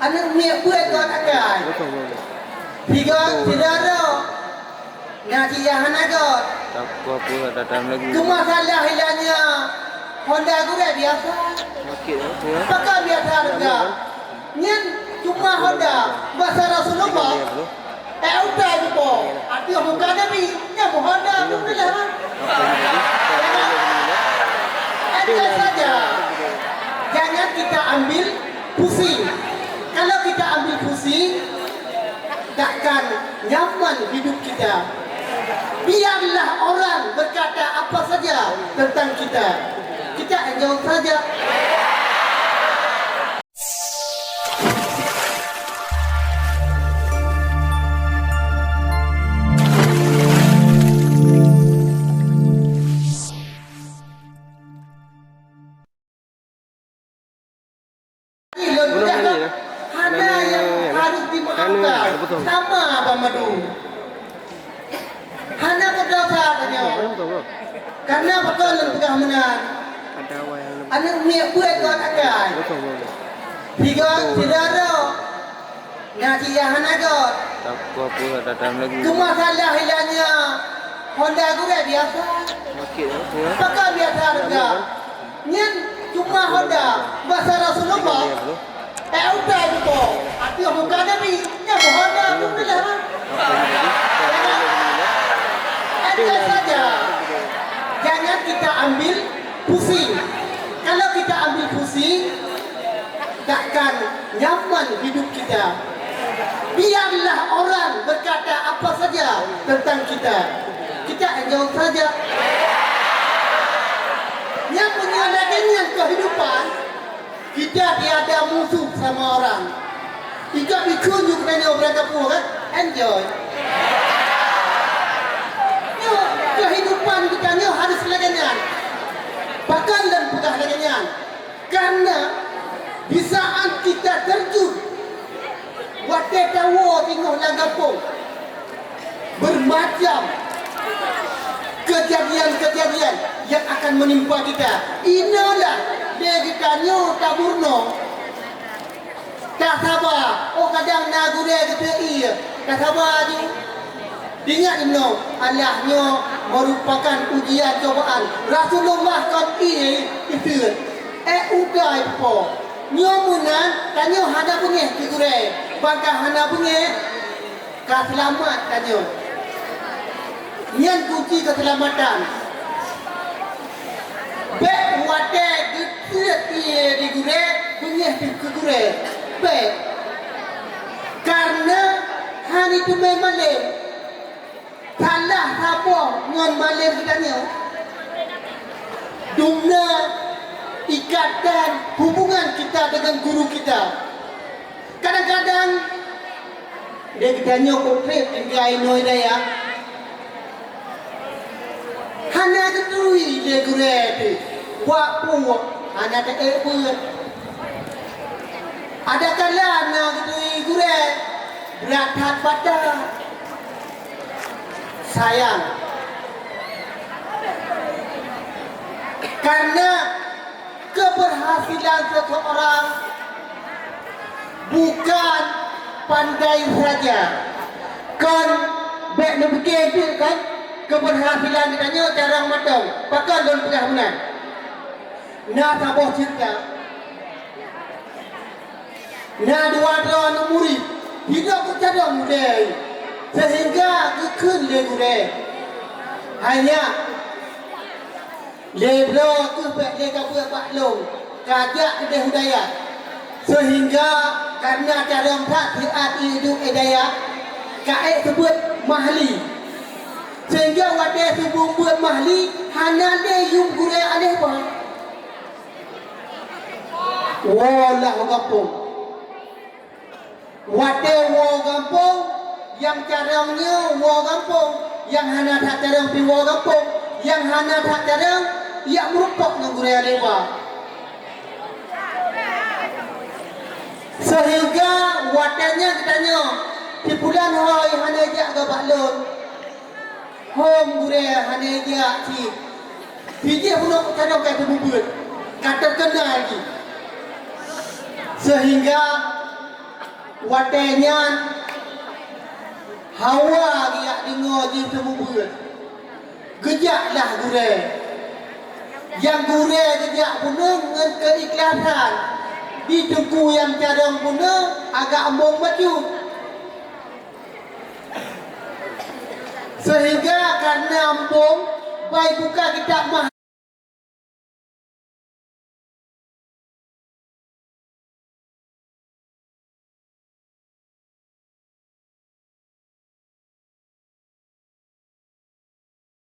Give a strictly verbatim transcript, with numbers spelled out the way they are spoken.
Aneuk miet buet kon akai. Tiga sidara. Na cit nyang hana göt. Takwa pula datang lagi. Keumasalah ilanya Honda gurée biasa. Sakit, ya. Pakon biasa juga. Nyan cuma Honda. Masa Rasulullah. Eh, utai bupo. Ateueh muka Nabi. Nyan Honda pun biasa. Andai saja. Jangan kita ambil pusing. Kalau kita ambil pusing, takkan nyaman hidup kita. Biarlah orang berkata apa saja tentang kita. Kita enjoy saja. Lôn peugah, hana nyang harôh jimaafkan, sama banmandum. Hana beudesya tanyoe. Kareuna pakon lôn peugah meunan? Aneuk miet buet kon akai. Tiga sidara. Na cit nyang hana göt. Takwa pula datang lagi. Keumasalah ilanya Honda gurée biasa. Sakit, ya. Pakon biasa juga. Nyan cuma Honda. Masa Rasulullah. Eh, utai bupo. Ateueh muka Nabi. Nyan Honda pun biasa. Andai saja. Jangan kita ambil pusing. Kalau kita ambil pusing, takkan nyaman hidup kita. Biarlah orang berkata apa saja tentang kita. Kita enjoy saja. Nyang punya lagée nyan kehidupan, kita tiada musuh sama orang. Ikot dikheun ju geutanyoe beurangkapeue kan? Enjoy. Nyoe, kehidupan geutanyoe harus lagée nyan. Pakon lôn peugah lagée nyan? Karena di saat kita terjun, watée tawoe singoh lam gampông, bermacam kejadian-kejadian yang akan menimpa kita. Inoe lah lé geutanyoe tameurunoe. Tasaba, oh kadang na gurée geuteu ié, tasaba ju. Ingat inoe, Allah nyoe merupakan ujian cobaan. Rasulullah kon ié, ié. Eh, utai po. Nyoe meunan, tanyoe hana beungéh keu gurée. Ban ka hana beungéh, ka seulamat tanyoe. Nyan kunci keuseulamatan. Bék watée geuteuet ié di gurée, beungéh pih keu gurée. Bék. Kareuna hana teumé malém. Salah saboh ngon malém geutanyoe. Dumna ikatan hubungan kita dengan guru kita. Kadang-kadang, di geutanyoe keu trép tinggai inoe dayah, hana geuturi lé gurée pih, wak puek hana teuék beuet. Adakala na geuturi gurée, brat that bata. Sayang. Karena keberhasilan seseorang bukan pandai saja. Kon bék neupike pih kon keberhasilan geutanyoe carông mantong. Pakon lôn peugah meunan? Na saboh cerita. Na dua droe aneuk murit, hidup meucadong udée, seuhingga geukheun lé gurée, "Hai nyak, lé bloe kheueh bék lé ka beuet bak lôn, ka jak keudeh u dayah." Seuhingga kareuna cadong that siat idup u dayah, ka ék seubeuet mahli. Seuhingga watée seubeuet mahli, hana lé yuem gurée aléh ba. Woe lah u gampông. Watée woe gampông, nyang carông nyoe woe gampông, nyang hana that carông pih woe gampông, nyang hana that carông, jak meurumpok ngon gurée aléh ba. Seuhingga watée nyan geutanyoe, sipulan hôi hana jak gabak lôn. Hom gurée hana jak cit. Bijéh bunoe cadong ka teubeubeuet, ka teukeunal jih. Seuhingga Watée nyan hawa geujak deungoe jih seumeubeuet. Geujaklah gurée. Nyang gurée geujak bunoe ngon keuikhlasan. Di teungku nyang carông bunoe agak embong bacut. Seuhingga kareuna embong, bai buka kitab mah